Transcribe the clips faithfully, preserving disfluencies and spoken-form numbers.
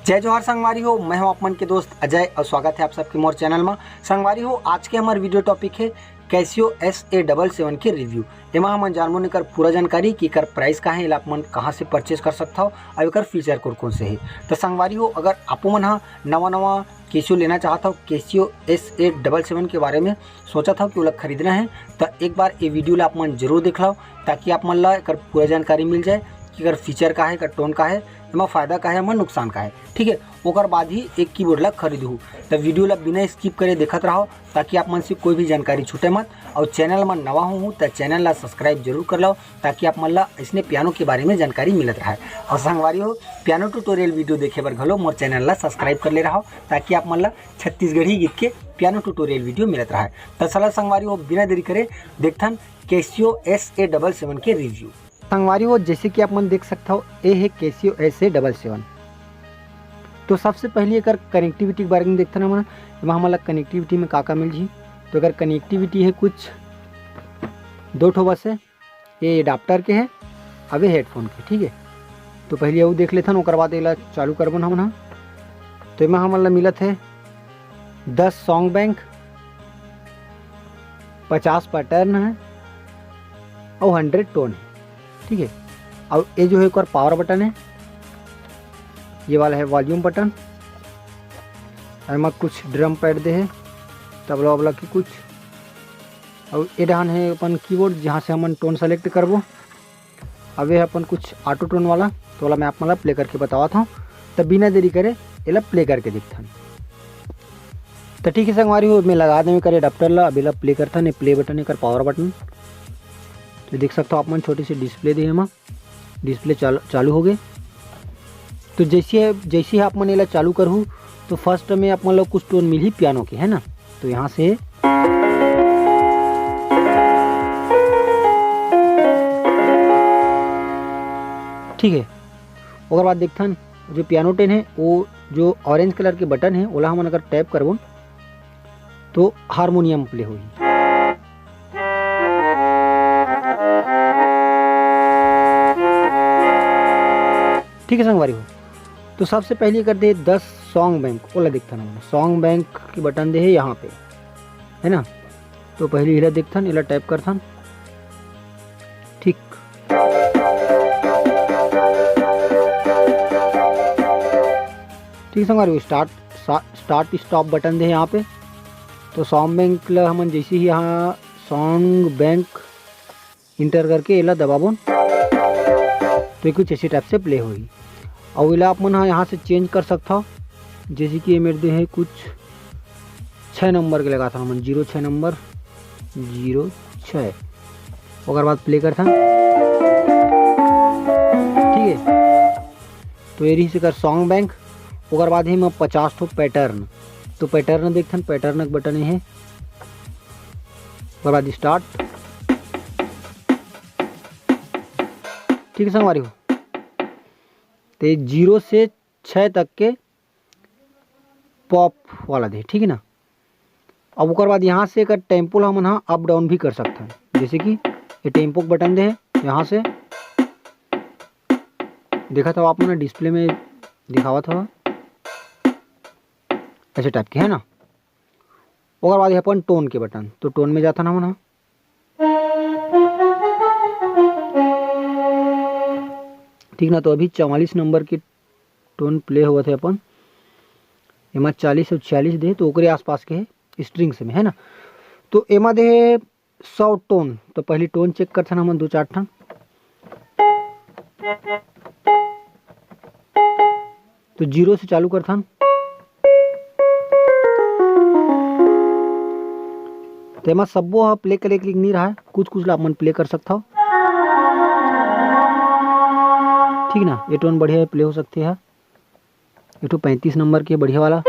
जय जोहार संगवारी हो, मैं हूं आप मन के दोस्त अजय और स्वागत है आप सबके मोर चैनल में। संगवारी हो, आज के हमार वीडियो टॉपिक है Casio S A double seven के रिव्यू। एमा हमन जानबो एकर पूरा जानकारी कि एकर प्राइस का है, एला आप मन कहां से परचेज कर सकत हव और एकर फीचर कौन कौन से है। तो संगवारी हो, अगर आपो मन हा नवा नवा Casio लेना चाहत हव, Casio S A double seven के बारे में सोचत हव कि ओला खरीदना है, तो एक बार ये वीडियो ला आप मन जरूर देख लव, ताकि आप मन ला एकर पूरा जानकारी मिल जाए कि एकर फीचर का है, एकर टोन का है, एमा फायदा का है, एमा नुकसान का है। ठीक है, ओकर बाद ही एक कीबोर्ड ला खरीदहू। तो वीडियो ला बिना स्किप करे देखत रहो, ताकि आप मन से कोई भी जानकारी छूटे मत। और चैनल में नवा हो, तो चैनल ला सब्सक्राइब जरूर कर लो, ताकि आप मन ला इसने पियानो के बारे में जानकारी मिलत रहे। और संगवारी हो, पियानो ट्यूटोरियल वीडियो देखे बर घलो मोर चैनल ला सब्सक्राइब कर ले रहो, ताकि आप मन ला छत्तीसगढ़ी गीत के पियानो ट्यूटोरियल वीडियो मिलत रहे। तो चला संगवारी हो, बिना देरी करे देखथन Casio S A double seven के रिव्यू। संगवारी हो, जैसे कि आप मन देख सकत हव, ये है Casio S A double seven। तो सबसे पहले एकर कनेक्टिविटी के बारे में देखथन हमन, एमा हमन ला कनेक्टिविटी में का का मिल जी। तो एकर कनेक्टिविटी है कुछ दो ठो बस है, ये अडाप्टर के है, अब ये हेडफोन के, ठीक है। तो पहले वो देख लेथन, ओकर बाद एला चालू करबन हमन ह। तो एमा हमन ला मिलत है दस सॉन्ग बैंक, पचास पैटर्न है और हंड्रेड टोन है, ठीक है। और ये जो है एक पावर बटन है, ये वाला है वॉल्यूम बटन, एमा कुछ ड्रम पैड दे है, तबला वबला की कुछ, और ये डहान है अपन कीबोर्ड, जहाँ से हमन टोन सेलेक्ट करबो। अब ये अपन कुछ ऑटो टोन वाला, तो ओला मैं आप मन ला प्ले करके बतावत हूँ। तो बिना देरी करे एला प्ले करके देखथन। तो ठीक है संगवारी हो, मैं लगा देवे करे अडाप्टर ला। अब एला प्ले करथन, ये प्ले बटन, एकर पावर बटन। तो देख सकत हव आप मन, छोटी सी डिस्प्ले दे एमा, डिस्प्ले चाल-, चालू हो गए। तो जैसे जैसे आप मन एला चालू करहू, तो फर्स्ट में आप मन ला कुछ टोन मिलही पियानो के, है ना। तो यहाँ से, ठीक है, ओकर बाद देखथन जो पियानो टोन है, वो जो ऑरेंज कलर के बटन है, ओला हमन अगर टैप करबो, तो हारमोनियम प्ले होही। ठीक है संगवारी हो, तो सबसे पहले कर दे दस सॉन्ग बैंक, ओला देखथन हमन। सॉन्ग बैंक के बटन दे है यहाँ पे, है ना। तो पहले एला देखथन, एला टैप करथन। ठीक, ठीक संगवारी हो, स्टार्ट, स्टार्ट स्टॉप बटन दे है यहाँ पे। तो सॉन्ग बैंक ला हमन जैसे ही यहाँ सॉन्ग बैंक इंटर करके एला दबाबोन, तो ये कुछ ऐसे टाइप से प्ले होही। और एला आप मन ह यहाँ से चेंज कर सकत हव, जैसे कि ये मेर दे है कुछ छः नंबर के लगाथन हमन, जीरो छः नंबर, जीरो छः। ओकर बाद प्ले करथन, ठीक है। तो ये रहिस एकर सॉन्ग बैंक। ओकर बाद हे एमा पचास ठो पैटर्न। तो पैटर्न देखथन, पैटर्न के बटन ये हे। ओकर बाद स्टार्ट। ठीक है संगवारी हो, तो ये जीरो से छः तक के पॉप वाला दे, ठीक है ना। अब ओकर बाद यहाँ से एकर टेम्पो ला हमन ह अप डाउन भी कर सकथन, जैसे कि ये टेम्पो के बटन दे हे, यहाँ से देखत हव आप मन डिस्प्ले में दिखावत हव, ऐसे टाइप के है ना। ओकर बाद ये अपन टोन के बटन, तो टोन में जाथन हमन ह, ठीक ना। तो अभी चवालीस नंबर के टोन प्ले होवत हे अपन, एमा चालीस और छियालीस दे, तो ओकरे आसपास के हे स्ट्रिंग्स में, है ना। तो एमा दे हे सौ टोन, तो पहली टोन चेक करथन हमन दो चार ठन। तो जीरो से चालू करथन। तो एमा सब्बो ह प्ले करे के नहीं रहा, कुछ कुछ ला अपन प्ले कर सकथव, ठीक ना। ये टोन बढ़िया प्ले हो सकथे ह। एक ठो पैंतीस नंबर के बढ़िया वाला।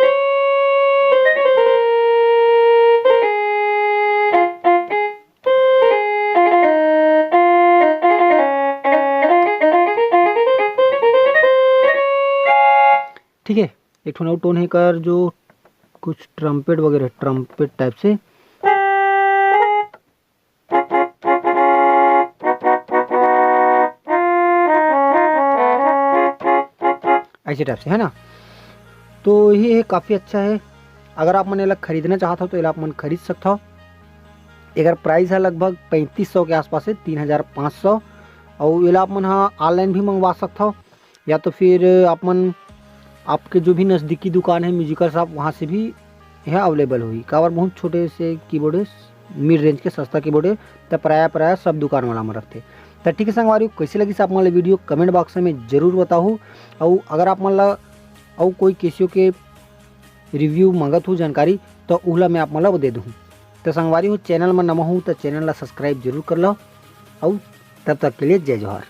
ठीक है, एक ठो नौ टोन है कर, जो कुछ ट्रम्पेट वगैरह, ट्रम्पेट टाइप से। ऐसे टाइप से, है ना। तो ये हे, काफ़ी अच्छा हे। अगर आप मन एला खरीदना चाहत हो तो एला आप मन खरीद सकत हो। एकर प्राइस है लगभग पैंतीस सौ के आसपास है, तीन हज़ार पाँच सौ। और एला आप मन हा ऑनलाइन भी मंगवा सकत हो, या तो फिर आप मन, आपके जो भी नज़दीकी दुकान है म्यूजिकल शॉप, वहाँ से भी यह अवेलेबल होही। काबर बहुत छोटे से कीबोर्ड है, मिड रेंज के सस्ता कीबोर्ड है, त प्राय प्राय सब दुकान वाला मन रखते। त ठीक है संगवारी, कैसे लगिस आप मन ला वीडियो, कमेंट बॉक्स में जरूर बताहू। और अगर आप मन ला और कोई केसियो के रिव्यू मांगत हूँ जानकारी, तो उहला मैं आप मन ला दे दूँ। तो संगवारी हो, चैनल में नवा हूँ तो चैनल ला सब्सक्राइब जरूर कर लो। और तब तक के लिए जय जोहार।